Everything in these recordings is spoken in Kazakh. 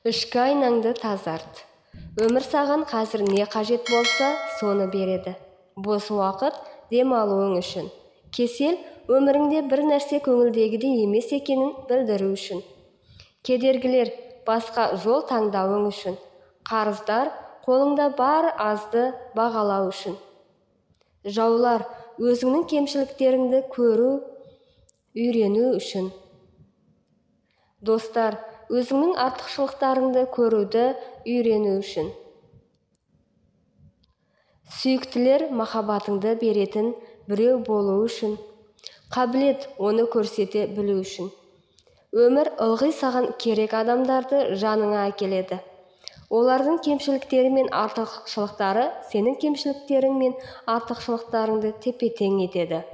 Ішкі айнаңды тазарт. Өмір саған қазір не қажет болса, соны береді. Бос уақыт демалуың үшін. Кесел өміріңде бір нәрсе көңілдегідей емес екенін білдіру үшін. Кедергілер басқа жол таңдауың үшін. Қарыздар қолыңда бар азды бағалау үшін. Жаулар өзіңнің кемшіліктеріңді көру, үйрену үшін. Достар өзіңнің артықшылықтарыңды көруді үйрену үшін. Сүйіктілер махаббатыңды беретін біреу болу үшін. Қабілет оны көрсете білу үшін. Өмір ылғи саған керек адамдарды жаныңа әкеледі. Олардың кемшіліктері мен артықшылықтары сенің кемшіліктерің мен артықшылықтарыңды тепе-тең етеді.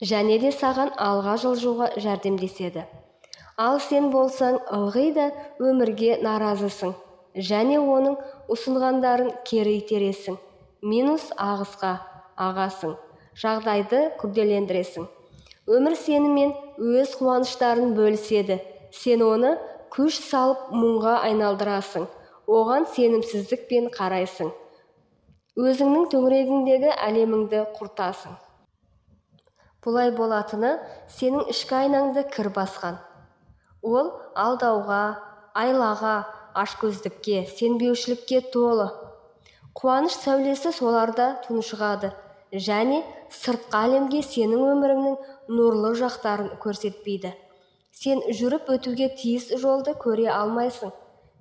Және де саған алға жылжуға жәрдемдеседі. Ал сен болсаң ылғи да өмірге наразысың және оның ұсынғандарын кері итересің. Минус ағысқа ағасың, жағдайды күрделендіресің. Өмір сенімен өз қуаныштарын бөліседі. Сен оны күш салып мұңға айналдырасың, оған сенімсіздікпен қарайсың. Өзіңнің төңірегіңдегі әлеміңді құртасың. Бұлай болатыны сенің ішкі айнаңды кір басқан. Ол алдауға, айлаға, ашкөздікке, сенбеушілікке толы. Қуаныш сәулесі соларда тұншығады және сыртқы әлемге сенің өміріңнің нұрлы жақтарын көрсетпейді. Сен жүріп өтуге тиіс жолды көре алмайсың.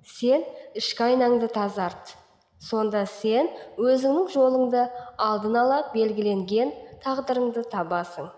Сен ішкі айнаңды тазарт. Сонда сен өзіңнің жолыңды алдын ала белгіленген тағдырыңды табасың.